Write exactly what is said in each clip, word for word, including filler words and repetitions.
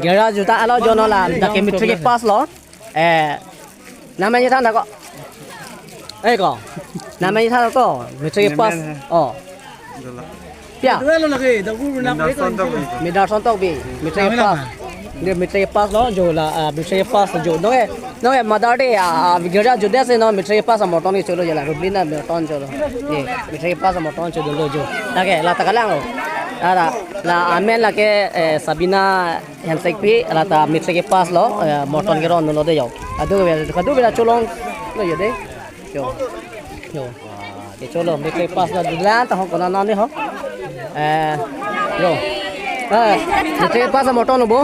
Girja juta alo jono la, dak ke matric pass lo. Eh, nangmen chethan ko. Eh ko. Nangmen chethan ko, matric pass. Oh. Pia. Dua lo lagi, dah guru nak Minda ikut Sontok ini. Minda Sontok bi, matric pass. Dia matric pass lo, jo la, ah, matric pass jo. Nonke, nonke Mother Day, ah, ah, girja juta si non matric pass amorton ke cholo jo la, Rublina amorton cholo. Ye, matric pass amorton cholo jo. Lake, la ta kalang lo. Ada, la amen lake, eh, Sabina Hemsekpi, la ta matric pass lo, eh, morton keron lo de jo. Adu, adu bela cholong lo jo de. Jo. Jo. Ke cholo, matric pass lo dulan ta ho kona nani ho. Eh, jo. Eh, matric pass morton lo bo.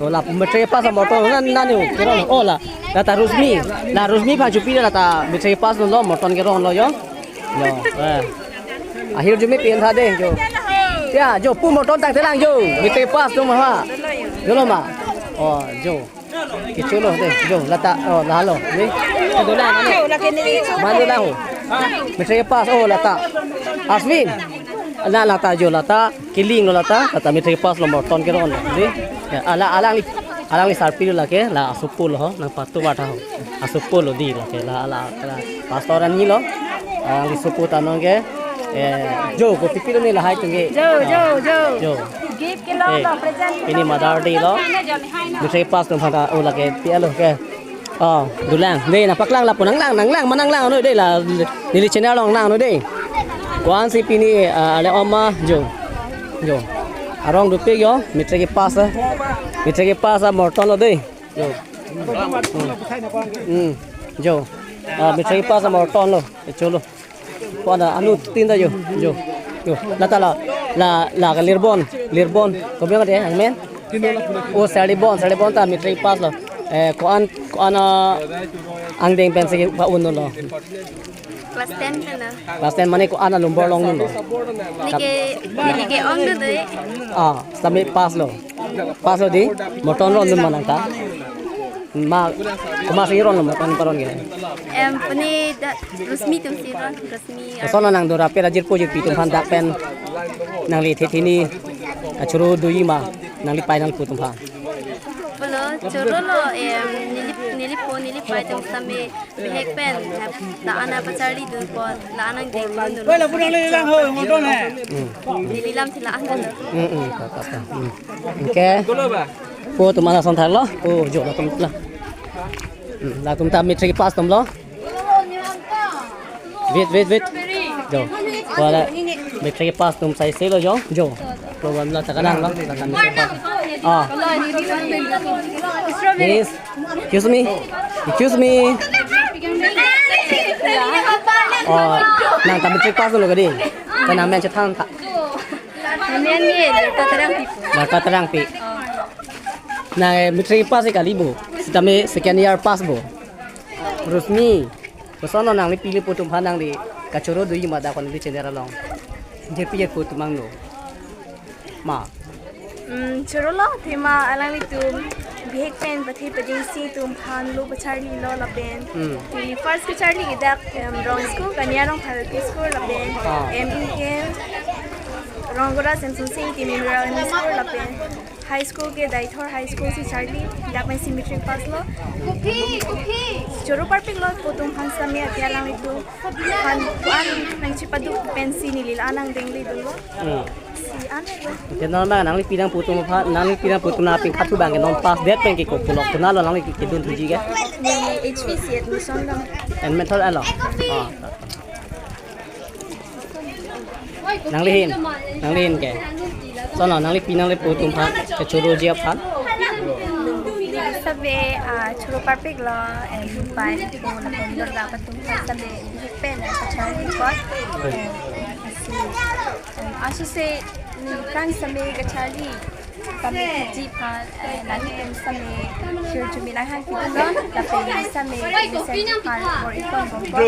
Oh, la matric pass morton lo nani ho, keron. Oh, la. La ta Rusmi. La Rusmi phan chupi la ta matric pass lo morton keron lo jo. Jo. Eh. Ahir jumi pin tha de jo. Ya, jo pu morton tang telang jo. Matric pass tum ha. Jo lo ma. Oh, jo. Ke cholo de, jo, la ta, oh, la lo, ni. Adulang, ani. Manu la ho. Matric pass, oh, la ta. Aswin. La, la ta, jo, la ta. Kiling lo la ta, la ta matric pass lo morton keron, ni. Ya, ala, alangli, alangli sarpi lo lake, la asopo lo ho, nangpatu bata ho. Asopo lo di lake, la, la, la. Pastor ani lo. Alangli sopo ta nonke. Eh, jo, kopi pilo ni lahai atum ke. Jo, jo, jo. Jo. Gift ke lo, eh, lo present. Pini Mother Day lo. Matric pass atum aphan ta, oh, lake, pi alo ke. Oh, dulang. De, nangpaklang lapu nanglang, nanglang, mananglang, no, de, la, neli channel along lang, no, de. Ko-an si pini, ah, ale oma, jo. Jo. Arong dopik jo, matric pass, ah. Matric pass, ah, morton lo, de. Jo. Hmm. Jo. Ah, matric pass, ah, morton lo. Eh, cholo. Ko-an anu tin ta jo, jo, jo. La ta la, la, la ke Lirbon, Lirbon. Kopi ang de, angmen? Oh, Salibon, Salibon ta matric pass lo. Eh, ko-an, ko-an, ah, angdeng pen si pa-un lo. Class ten pen na. Class ten mane ko-an a number long lo. Neke, neke ong do doi. Ah, sami pass lo. Pass lo di, morton ron dun manang ta. Ma, komat si ron lo morton paron ke. Em, pini dak Rusmi atum si ron, Rusmi. Koson nang dora pe rajir po jirpi atum aphan dak pen nangli thethi ni, ah, choro doji ma nangli pai nangpo atum aphan. Pulo, choro lo, em, neli, neli po, neli pai atum sami bihek pen, la-an apacharli dun po, la-an angdeng dun. Woi, la pulang lagi lang, ho, morton he. Hmm. Neli lam si la-an dun. Hmm, hmm, ta, ta, ta. Hmm. Oke. Po atum an ason thar lo. Oh, jo latum la. Hmm, latum ta matric pass atum lo. Wait, wait, wait. Jo. Wala matric pass atum sai se lo jo. Jo. Program lo ta kalang lo. La ta matric pass. Ah. Miss. Excuse me. Excuse me. Oh, nang ta matric pass lo kadi. Kanang men chethan ta. Amen ni, Lerpa Terangpi pu. Lerpa Terangpi. Oh. Nang, eh, matric pass kali bo. Sitame second year pass bo. Rusmi. Koson nangli pili po atum aphan nangli kachoro doji ma dak ko neli channel along. Jirpi jirpo atum angno. Ma. Hmm, choro lo, athema alanglitum bihek pen pathe pajingsi atum aphan lo pacharli lo lapen. Hmm. Pini first kacharli ke dak, em, rong school, Kania Rongphar L P school lapen. Ah. M E ke Rongagora Semson Sing Ingti Memorial M E School lapen. High school ke Deithor High School si charli, dak pen si matric pass lo. Choro parpik lo po atum aphan sami athe alanglitum aphan ko-an nangchepado pensi neli la-an angdeng le dun lo. Hmm. Si an lo. Ke normal nangli pi nangpo atum aphan, nangli pi nangpo atum na ping khathu abang ke non pass det pen ke ko pulok tuna lo nangli ke dun thuji ke. Neli H P C admission dam. Admission alo. Ah. Nangli hin, nangli hin ke. Koson nangli pi nangli po atum aphan, kachoroji aphan. Sabe, ah, choro parpik lo, em, pai po lapen dor la atum aphan sabe, bihek pen, ah, kacharli apot. Em, asi, em, aso se, mm, prang sami kacharli. Kami kiji aphan, eh, nangtum sami hirjume nanghang kidun lo, lapen sami mesen aphan bor-i ponbompo.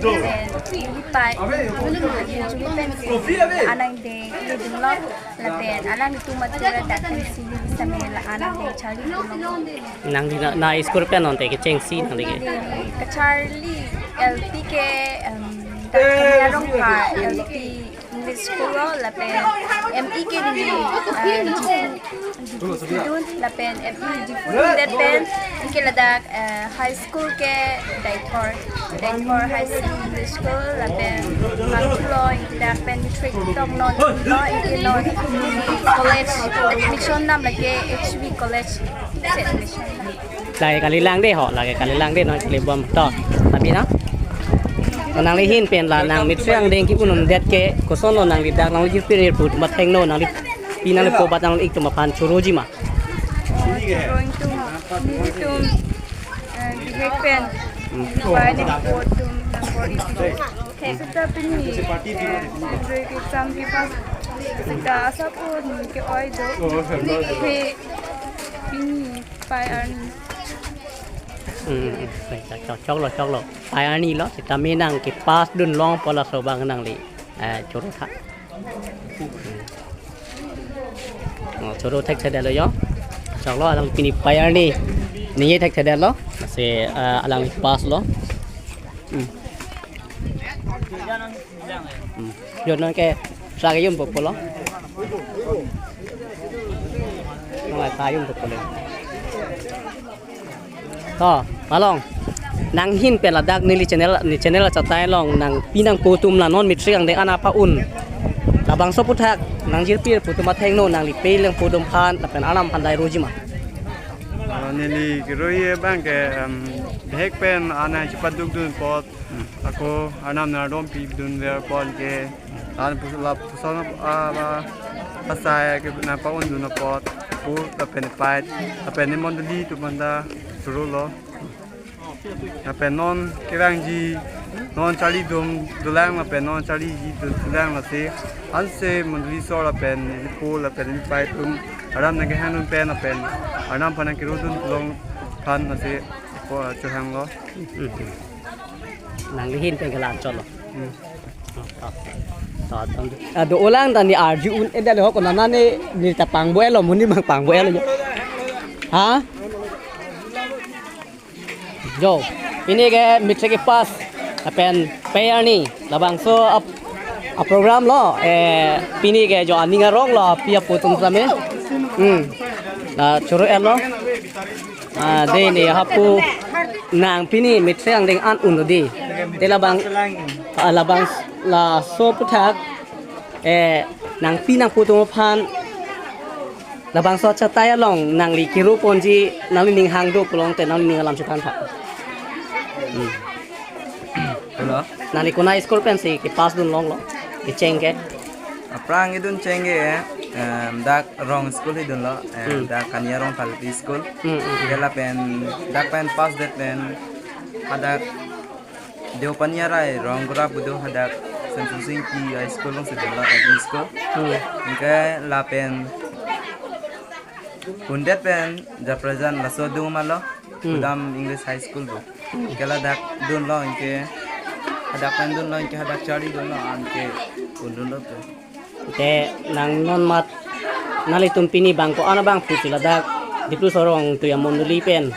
Lapen neli pai hirjume pensi la-an angdeng le dun lo, lapen alanglitum matura dak pensi neli sami la-an angdeng charli dun lo. Nangli na, na school pen non te kechengsi nangli ke? Neli kacharli L P ke, em, dak Kania Rongphar L P. School lo lapen M E ke neli, eh, Diphu, Diphu dun lapen M E Diphu dundet pen anke ladak, eh, high school ke Deithor, Deithor High School English School lapen bangthu lo, anke dak pen matric toknon lo, anke non college admission dam lake H B College se admission dam. Lake kalilang de ho, lake kalilang de non kali bom to. Tapi na, nangli ahin pen la nang matric angdeng ke-un-un det ke koson lo, nangli dak nangli jirpi rir pu atum athengno, nangli pi nangli po bat nangli-ik atum aphan choroji ma? Oh, choro ingtung, nelitum, eh, bihek pen, hmm, pai nangpo atum nang bor-i. Seta pini, eh, matric exam kepass, seta asap un ke-oi do. Pini ke, pini pai arni. Hmm, hmm, hmm. Chok, chok, choklo, choklo. Pai arni lo, seta me nang kepass dun longpo laso abang nangli, eh, choro tha. Oh, choro thekthedetlo jo. Choklo, alang pini pai arni. Ningje thekthedetlo. Lasi, eh, alangli pass lo. Hmm. Hmm. Jo non ke sa ke jun po pulo. Nang sa jun po pulo. To, along. Nang ahin pen ladak neli channel, neli channel achatai along nangpi nangpo atum la non matric angdeng an apa-un. Labangso aphuthak nang jirpi pu atum athengno nangli pe leng po atum aphan lapen arnam aphan dai roji ma? Oh, neli keroiji abang ke, em, bihek pen an nangchepaduk dun apot. Hmm. Ako arnam nangdom pidun ver apot ke. An pus-, lapuson a, a, asai ke nangpa-un dun apot pu lapen pai lapen ne mondoli atum aphanta chorolo. Lapen non kevangji, non charlidun dolang lapen non charliji dun dolang lasi anse mondoli asor lapen neli po lapen neli pai atum arnam nangkehang dun pen lapen arnam aphan nangkero dun long aphan lasi ko chohanglo. Hmm. Nangli ahin pen ke la-an chotlo. Hmm. To, to, to, to. Ado-olang ta ne arju un-edetlo, konat ne, ne ta pangbo-etlo, monit abang pangbo-etlo jo. Ha? Jo, pini ke matric kepass, lapen pai arni, labangso ap-, a-program lo, eh, pini ke jo aning arong lo, pi apo atum tame. Hmm. La choro-etlo. Ah, dei ne hapu nang pini matric angdeng an un lo dei. Te labang, ah, labang laso aphuthak, eh, nangpi nangpo atum aphan labangso achatai along nangli kero ponji nanglining hang do pulote nanglining alam chethan tha. Hmm. Hello. Nangli konat school pensi kepass dun longlo? Kecheng ke? Aphrang idun cheng ke, em, dak rong school idunlo, em, Hmm. dak Kania Rongphar L P school. Hmm, hmm, hmm. Ke lapen, dak pen pass det pen, hadak Deopani arai Rongkura pu do hadak Semsonsing Ingti High School alongsi dunlo, L P school. Hmm. Anke lapen undet pen japrejan laso dung malo, Hmm. Kudam English High School pu. Hmm. Ke ladak dunlo anke, hadak pen dunlo anke, hadak charli dunlo anke, un dunlo pu. Te nang non mat nanglitum pini bang ko-an abang pusi ladak Diphu Sorong Tuya mondoli pen,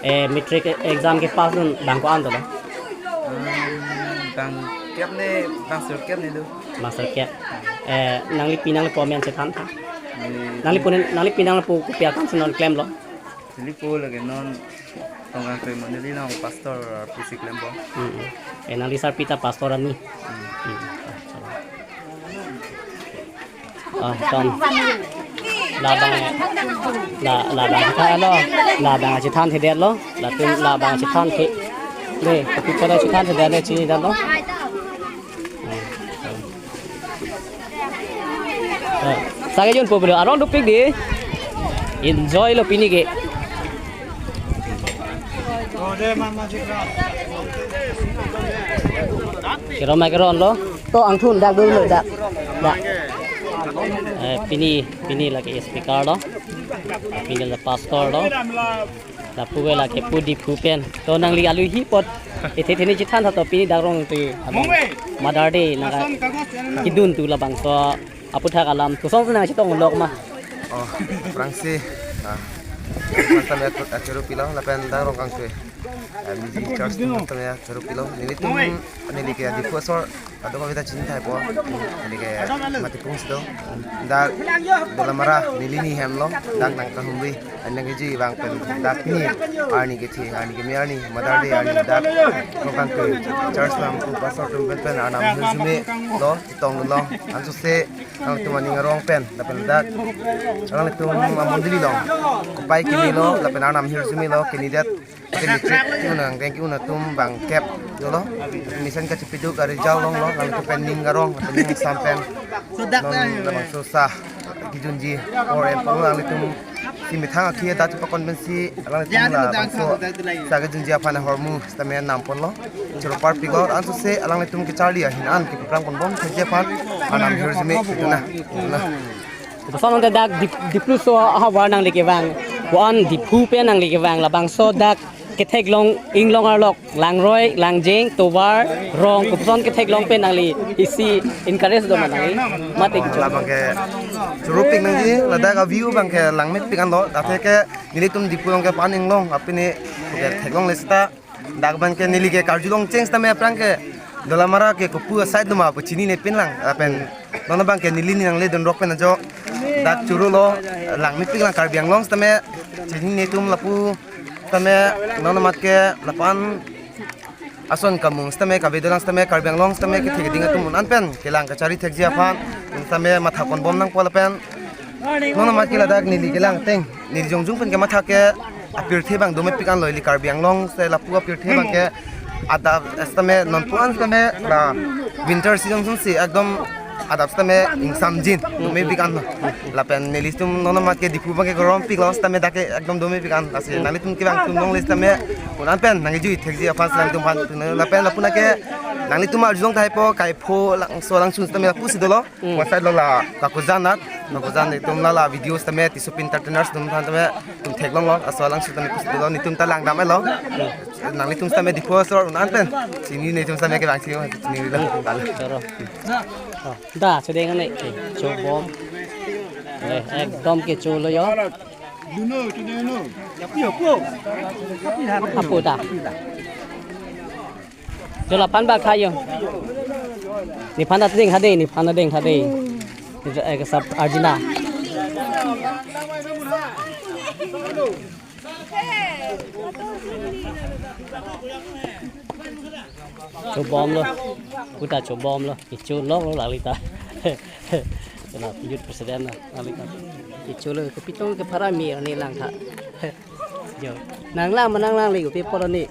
eh, matric exam kepass dun bang ko-an dolo? Hmm, bang kep ne, bang sirkep ne do. Bang sirkep. Eh, nanglipi nangli po amen chethan tha. Ni Nangli pu nen, nanglipi nangli po kopi akansi non klemlo? Neli po lake non Tongkangkroi mondoli along pastor pusi klempo. Hmm. Eh, nangli sarpi ta pastor arni. Hmm. Hmm. Ah, ton. Labang, la, labang chethanlo. Labang chethanthe detlo. Latum labang chethanthe. Dei, kopi pada chethanthe detlo, chini detlo. Hmm. Ah, sa ke jun po pulo, arong dopik dei. Enjoy lo pini ke. Keron ma keron lo. To angthun dak dolo dak. Dak. Eh, pini, pini lake speaker lo. Pini la pastor lo. Lapu ke lake pu Diphu pen. To nangli alohi apot. Ethe ethe ne chethantha to pini dak Rongtui abang Mother Day nangkedun tu labangso aphuthak alam. Kosonsi nangchetong lok ma? Oh, aphrangsi, ah, Tame achoro pilo lapen dak Rongkangtui, eh, Music Church atum tame achoro pilo. Nelitum, neli ke Diphu asor, kadokave ta chini thaipo. Neli ke Matipung si do. Dak Dolamara neli ni hem lo, dak nangkahumri. Anang keji abang pen dak ni arni kethe, arni keme arni, Mother Day arni dak Rongkangtui Church alam pu pastor atum pen pen arnam hirjume lo, chetong lo. Ansose alangtum aning arong pen, lapen dak alangtum amondoli along kopai kimi lo, lapen arnam hirjume lo, kenidet, lapen mechik ki-un nang deng ki-un atum bangkep dolo. Mesen kachepiduk ari jal long lo, alangtum pen ning arong, lapen ning sam pen non labangso sa kejunji, or en pon alangtum si methang akhi dak chepakon pensi alangtum labangso sa kejunji aphan ahormu sitame nam pon lo. Choro parpik lo, ansose alanglitum kecharli ahin an kepaphrang pon bom thekji aphan arnam hirjume itu na. Na. Kopuson ante dak Dip-, Dipluso ahavar nangli kevang, wan Diphu pen nangli kevang, labangso dak ketheklong inglong arlok, langroi, langjeng, tovar, rong, kopuson ketheklong pen nangli isi encourage do ma nangli, mate kecho. Labang ke choro pik nangji, ladak a-view abang ke langmepik an lo, athe ke nelitum Diphu along ke pan inglong, apini ke theklongle seta, dak abang ke neli ke karjulong cheng sitame aphrang ke Dolamara ke kopu aside do ma pu chinine pinlang, lapen non abang ke neli ni nangle dunrok pen ajo dak choro lo, langmepik lang Karbi Anglong sitame chinine atum lapu sitame non amat ke lapu-an ason kamung sitame kavedolang sitame Karbi Anglong sitame kethe keding atum un an pen kelang kachari thekji aphan sitame matha pon bom nangpo lapen non amat ke ladak neli kelang ateng neli jongjung pen kematha ke apirthe abang domepik an lo, ili Karbi Anglong si lapu apirthe abang ke adap sitame non pu-an sitame la winter season ason si ekdom adap sitame ingsamjin domepik an lo. Lapen nelitum non amat ke Diphu abang ke gorompik lo sitame dak ke ekdom domepik an, lasi nanglitum kevang atum longle sitame un an pen nangkejui thekji aphan si nanglitum aphan tun lapen lapu na ke nanglitum arjulong thaipo, kaipho langso langsun sitame lapu si dolo. Hmm. One side lo la Kakujan at, Kakujan itum la la video sitame Tisupin entertainers atum than tame itum theklong lo, laso alangsun tame pusi dolo, nelitum ta langdam lo. Hmm. Nanglitum sitame Diphu asor un an pen chinine itum sitame kevang chinine lo. Choro. Oh, da, chedeng ane, eh, chobom. Eh, ekdom kecho lo yo. Apo ta. Jo laphan bak tha yo. Nephan ta ding tha dei, nephan ta ding tha dei. Ni jo, eh, kesap arjina. Chobom lo. Puta chobom lo. Kecho lo lo lali ta. Kena youth president lo lali ta. Kecho lo, kopi tong ke para mir ni lang tha. Jo. Nanglang ma nanglangle, kopi apor ni.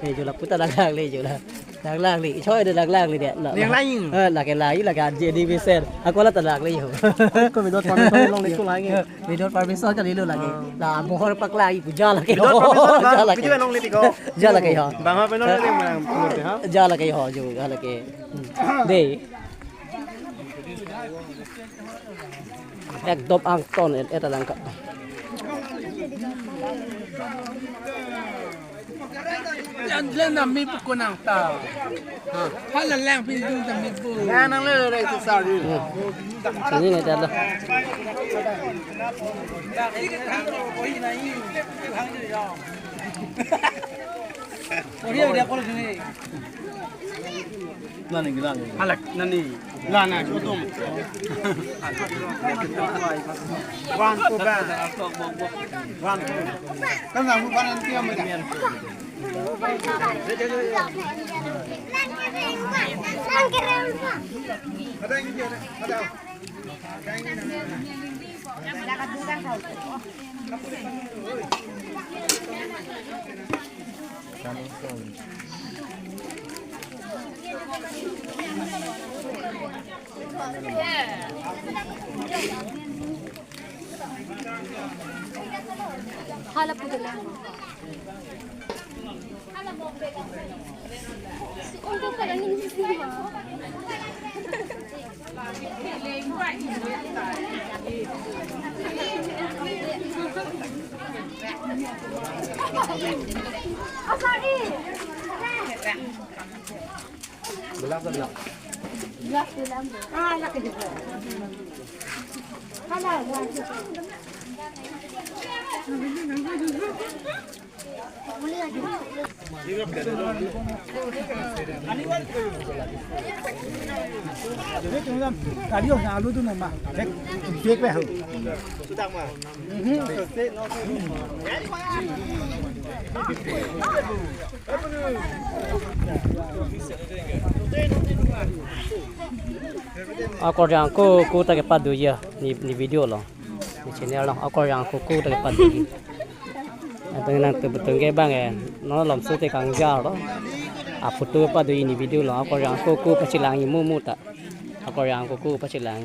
Eh, jo lapu ta nanglangle, jo la. Nanglangle, choi de nanglangle de. La, nanglang. Eh, lake lai, lake aje di beser. Ako la ta langle jo. Ko video permission longle ko langle. Video permission kalilo lake. Ah. La bohor paklang, puja lake. Video permission, ja lake. Video longle piko. Ja lake ho. Bang ha peno lake mang pulute ha. Ja lake ho, jo, ja lake. Hmm. De. Ekdom angton et, et alangka. Jan jan na mi pu ko nang ta. Hala lang pin dung ta mi pu. Lang nang le le tu sa ri. Sini ne ta lo. Ori ori ko sini. Nani, nani. Halak, nani. Lana, chutum. One, two, bang. One, two. Kan nang bukan nanti yang mana? Hala pudelang. Kali oh, alu tu nama. Bek, bek bek. Akorjang ako ako ta kepado ya ni, ni video lo. Ni channel lo akorjang ako ako ta kepado. Ateng nangtum betung ke bang eh, non malomso te kangjar lo. A photo pado ni video lo, akorjang ako ako pachelang-i mumu ta. Akorjang ako ako pachelang.